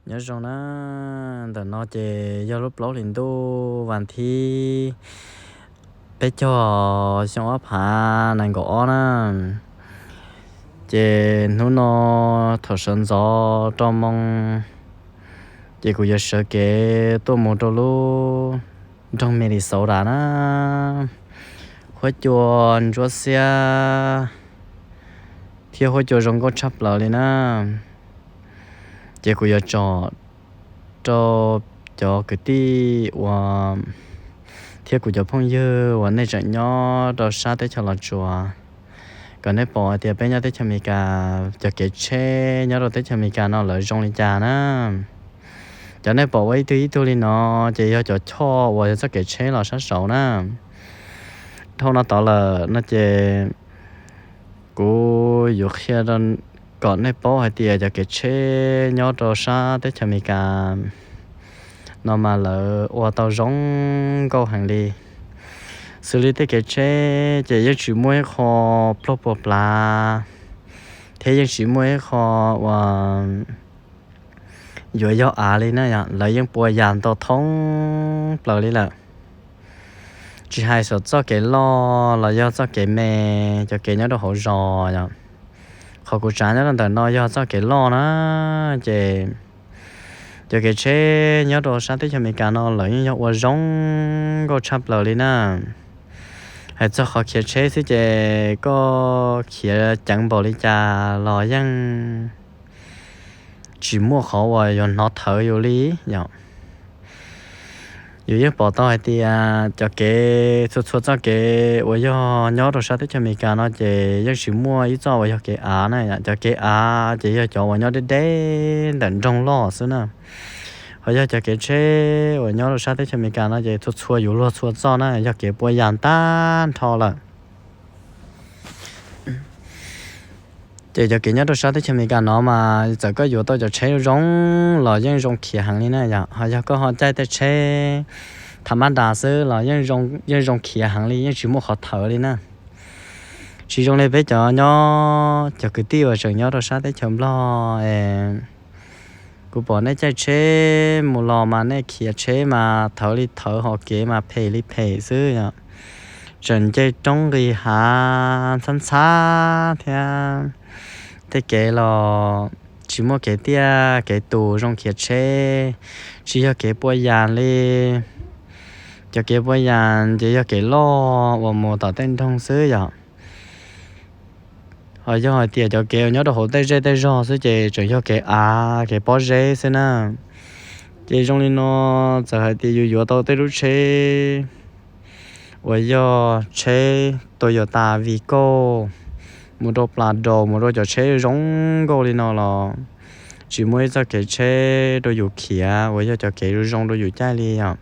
Nyob zoo na, ntawm no ces yog lub plaub hlis ntuj vas thib peb caug xyoo ob phav nees nkaum ob na. Ces hnub no thaum sawv ntxov rau moo, ces kuv yuav sawv kev tuaj mus rau lub nroog Minnesota na. Huab cua ntsuab xiab thiab huab cua zoo nkauj tshaj plaws li na. Ces kuv yuav tsom rau cov kwv tij uas thiab kuv cov phooj ywg uas nej tseem nyob rau sab teb chaws Los Tsuas, kom nej pom hais tias peb nyob teb chaws Amelikas cov kev tsheb nyob rau teb chaws Amelikas no lawv zoo li cas na. Cov nej pom ua ib tug ib tug li no ces yog cov choj uas yog txoj kev tsheb los sab saud na. Dhau no tod lawm no ces kuv yuav qhia kom nej paub hais tias cov kev tsheb nyob rau sab teb chaws Amelikas no mas lawv ua tau zoo nkauj heev li. Xws li tej kev tsheb ces yeej tsis muaj ib qho pluag puas plav thiab yeej tsis muaj ib qho uas yuav yog av li na yom, lawv yeej pua yas ntau thoob plaws li lawm. Tsis hais xyov txoj kev loj los yog txoj kev me, cov kev nyob rau hauv zos yom. Qhov kuv tsav nyob rau ntawm no yog txoj kev loj na, ces cov kev tsheb nyob rau sab teb chaws Amelikas no lawv yeej yog ua zoo nkauj tshaj plaws li na. Hais txog qhov khiav tsheb xwb ces koj khiav ceev npaum li cas los yeej tsis muaj qhov uas yuav hnov thawv yus li yom. Yus yeej pom tau hais tias cov kev txhua txhua txoj kev uas yog nyob rau sab teb chaws Amelikas no ces yeej tsis muaj ib txoj uas yog kev av na. Cov kev av ces yog cov uas nyob deb deb ntawm nroog loj xwb na. Ho yog cov kev tsheb uas nyob rau sab teb chaws Amelikas no ces txhua txhua yus luag txhua txoj na yog kev pua yas tag nrho lawm. Ces cov kev nyob rau sab teb chaws Amelikas no mas txawm koj yuav tau cov tsheb zoo los yeej zoo khiav heev li na yom. Ho yog koj ho caij tej tsheb thav mab das xwb los yeej zoo khiav heev li, yeej tsis muaj qhov thawv li na. Tsis zoo li peb cov nyob, cov kwv tij uas tseem nyob rau sab teb chaws Nplog es kuv pom nej caij tsheb mus los mas nej khiav tsheb mas thawv li thawv, hom kev mas phem li phem xwb yom. Tseem nce roob nqis hav ntxhab ntxhab thiab, tej kev los tsis muaj kev tiaj kev tus zoo khiav tsheb, tsis yog kev pua yas li. Cov kev pua yas ces yog kev loj uas mus tom tej nroog xwb yom. Ho yog hais tias cov kev uas nyob rau hauv tej zej tej zog xwb ces tseem yog kev av kev pob zeb xwb na. Ces zoo li no, txawm hais tias yus yuav tau tej lub tsheb uas yog tsheb Toyota Vigo mus rau Plas Daus, mus rau cov tsheb zoo nkauj li no los tsis muaj ib txoj kev tsheb rau yus khiav uas yog cov kev zoo zoo rau yus caij li yom.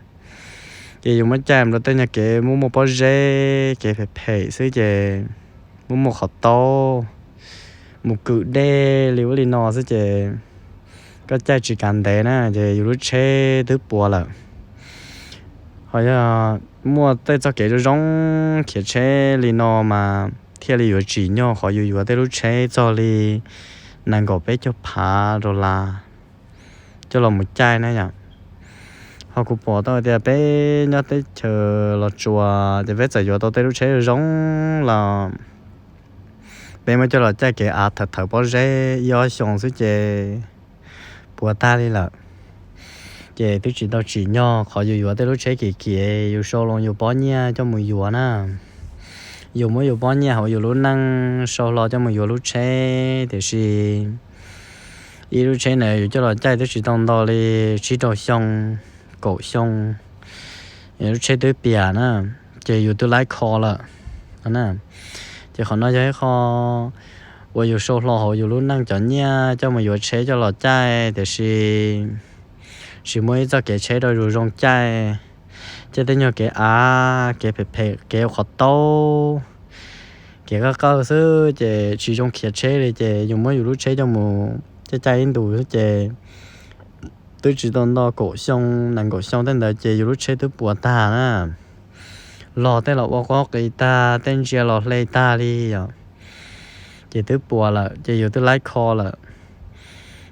Ces yus muab caij mus rau tej nyuag kev muaj muaj pob zeb, kev phem phem xwb ces muaj muaj qhov taub, mus kwm dej li ub li no xwb ces koj caij tsis kav ntev na ces yus lub tsheb twb puas lawm. Ho yog muaj tej txoj kev zoo zoo khiav tsheb li no mas thiaj li yuav tsim nyog qhov yus yuav tej lub tsheb txog li nees nkaum peb caug phav dollar coj los mus caij na yom. Ho kuv pom tau tias peb nyob teb chaws Los Tsuas ces peb txawm yuav tau tej lub tsheb zoo los peb muab coj los caij kev av thawv thawv pob zeb ib ob xyoos xwb ces puas tag li lawm. Ces twb tsis tau tsim nyog qhov yus yuav tej lub tsheb kim kim, yus sau los yus pob nyiaj coj mus yuav na. Yus muab yus pob nyiaj hauv yus lub neej sau hlo coj mus yuav lub tsheb, tiam sis ib lub tsheb na yus coj los caij twb tsis tau nto li tsib rau xyoo, kaum xyoo, lub tsheb twb piam na, ces yus twb laib kho lawm. Ces qhov no yog ib qho uas yus sau hlo hauv yus lub neej cov nyiaj coj mus yuav tsheb coj los caij, tiam sis tsis muaj ib txoj kev tsheb rau yus zoo caij. Caij tej nyuag kev av, kev phem phem, kev ua qhov taub, kev qawj qawj xwb ces tsis zoo khiav tsheb li. Ces yus muab yus lub tsheb coj mus caij caij ib ntus xwb ces twb tsis tau nto kaum xyoo, nees nkaum xyoo tej ntawd ces yus lub tsheb twb puas tag na. Los tej los ua qob qis tag, tej ntsia los hle tag li os. Ces twb puas lawm ces yus twb laib kho lawm.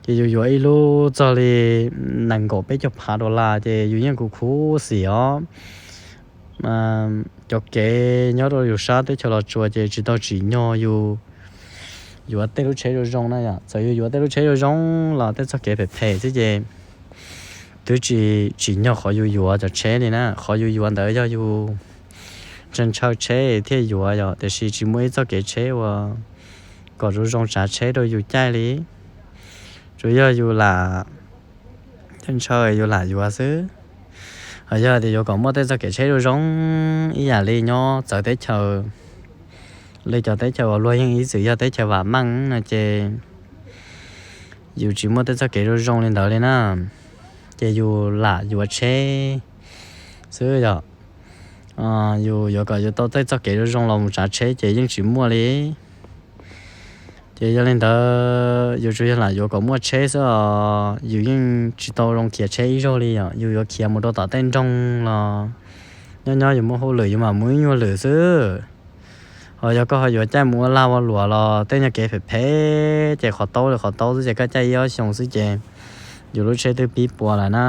Ces yus yuav ib lub txog li nees nkaum peb caug phav dollar ces yus yeej khuv khuv xim os. Cov kev nyob rau yus sab teb chaws Los Tsuas ces tsis tau tsim nyog yus yuav tej lub tsheb zoo zoo na yom. Txawm yus yuav tej lub tsheb zoo zoo los tej txoj kev phem phem xwb ces twb tsis tsim nyog qhov yus yuav cov tsheb li na. Qhov yus yuav ntawd yog yus ntshaw ntshaw tsheb thiaj yuav yom, tiam sis tsis muaj ib txoj kev tsheb uas kom zoo zoo tsav tsheb rau yus caij li. Tsuas yog yus lam ntshaw yus lam yuav xwb. Hos yog tias yuav kom muaj tej txoj kev tsheb zoo zoo ib yam li nyob txawv teb chaws, li cov teb chaws uas luag yeej ib txwm yog teb chaws vam meej no ces yus tsis muaj tej txoj kev zoo zoo li ntawd li na. Ces yus lam yuav tsheb xwb yom. Yus yuav kom yus tau tej txoj kev zoo zoo los mus tsav tsheb ces yeej tsis muaj li. Ces yog li ntawd yus tsuas yog lam yuav kom muaj tsheb xwb os, yus yeej tsis tau zoo khiav tsheb ib zaug li yom. Yus yuav khiav mus rau tom tej nroog los nyob nyob yus muaj hauj lwm yus mam mus ib nyuag lwm xwb. Hos yog koj ho yuav caij mus ua lag ua luam los tej nyuag kev phem phem ces qhov taub li qhov taub xwb ces koj caij ib ob xyoos xwb ces yus lub tsheb twb pib puas lawm na.